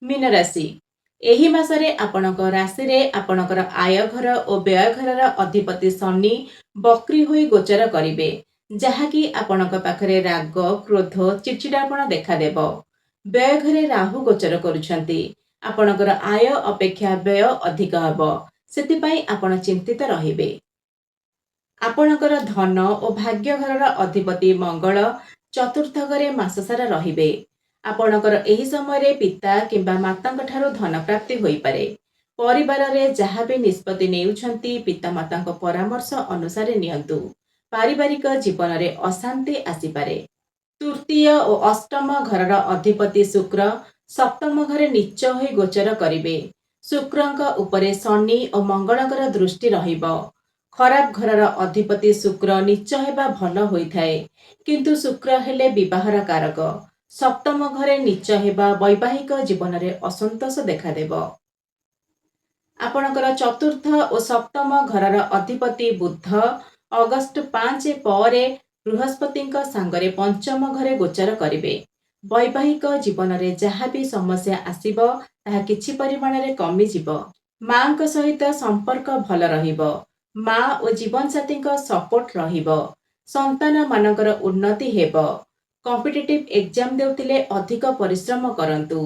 ମୀନ ରାଶି, ଏହି ମାସରେ ଆପଣଙ୍କ ରାଶିରେ ଆପଣଙ୍କର ଆୟ ଘର ଓ ବ୍ୟୟ ଘରର ଅଧିପତି ଶନି ବକ୍ରି ହୋଇ ଗୋଚର କରିବେ, ଯାହାକି ଆପଣଙ୍କ ପାଖରେ ରାଗ, କ୍ରୋଧ, ଚିଡ଼ଚିଡ଼ାପଣ ଦେଖାଦେବ। ବ୍ୟୟ ଘରେ ରାହୁ ଗୋଚର କରୁଛନ୍ତି। ଆପଣଙ୍କର ଆୟ ଅପେକ୍ଷା ବ୍ୟୟ ଅଧିକ ହେବ, ସେଥିପାଇଁ ଆପଣ ଚିନ୍ତିତ ରହିବେ। ଆପଣଙ୍କର ଧନ ଓ ଭାଗ୍ୟ ଘରର ଅଧିପତି ମଙ୍ଗଳ ଚତୁର୍ଥ ଘରେ ମାସ ସାରା ରହିବେ। ଆପଣଙ୍କର ଏହି ସମୟରେ ପିତା କିମ୍ବା ମାତାଙ୍କ ଠାରୁ ଧନ ପ୍ରାପ୍ତି ହୋଇପାରେ। ପରିବାରରେ ଯାହା ବି ନିଷ୍ପତ୍ତି ନେଉଛନ୍ତି, ପିତାମାତାଙ୍କ ପରାମର୍ଶ ଅନୁସାରେ ନିଅନ୍ତୁ। ପାରିବାରିକ ଜୀବନରେ ଅଶାନ୍ତି ଆସିପାରେ। ତୃତୀୟ ଓ ଅଷ୍ଟମ ଘରର ଅଧିପତି ଶୁକ୍ର ସପ୍ତମ ଘରେ ନୀଚ ହୋଇ ଗୋଚର କରିବେ। ଶୁକ୍ରଙ୍କ ଉପରେ ଶନି ଓ ମଙ୍ଗଳଙ୍କର ଦୃଷ୍ଟି ରହିବ। ଖରାପ ଘରର ଅଧିପତି ଶୁକ୍ର ନୀଚ ହେବା ଭଲ ହୋଇଥାଏ, କିନ୍ତୁ ଶୁକ୍ର ହେଲେ ବିବାହର କାରକ। ସପ୍ତମ ଘରେ ନୀଚ ହେବା ବୈବାହିକ ଜୀବନରେ ଅସନ୍ତୋଷ ଦେଖାଦେବ। ଆପଣଙ୍କର ଚତୁର୍ଥ ଓ ସପ୍ତମ ଘରର ଅଧିପତି ବୁଧ ଅଗଷ୍ଟ 5 ପରେ ବୃହସ୍ପତିଙ୍କ ସାଙ୍ଗରେ ପଞ୍ଚମ ଘରେ ଗୋଚର କରିବେ। ବୈବାହିକ ଜୀବନରେ ଯାହା ବି ସମସ୍ୟା ଆସିବ, ତାହା କିଛି ପରିମାଣରେ କମିଯିବ। ମାଙ୍କ ସହିତ ସମ୍ପର୍କ ଭଲ ରହିବ। ମା ଓ ଜୀବନସାଥୀଙ୍କ ସପୋର୍ଟ ରହିବ। ସନ୍ତାନମାନଙ୍କର ଉନ୍ନତି ହେବ। କମ୍ପିଟେଟିଭ ଏକ୍ଜାମ ଦେଉଥିଲେ ଅଧିକ ପରିଶ୍ରମ କରନ୍ତୁ,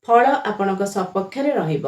ଫଳ ଆପଣଙ୍କ ସପକ୍ଷରେ ରହିବ।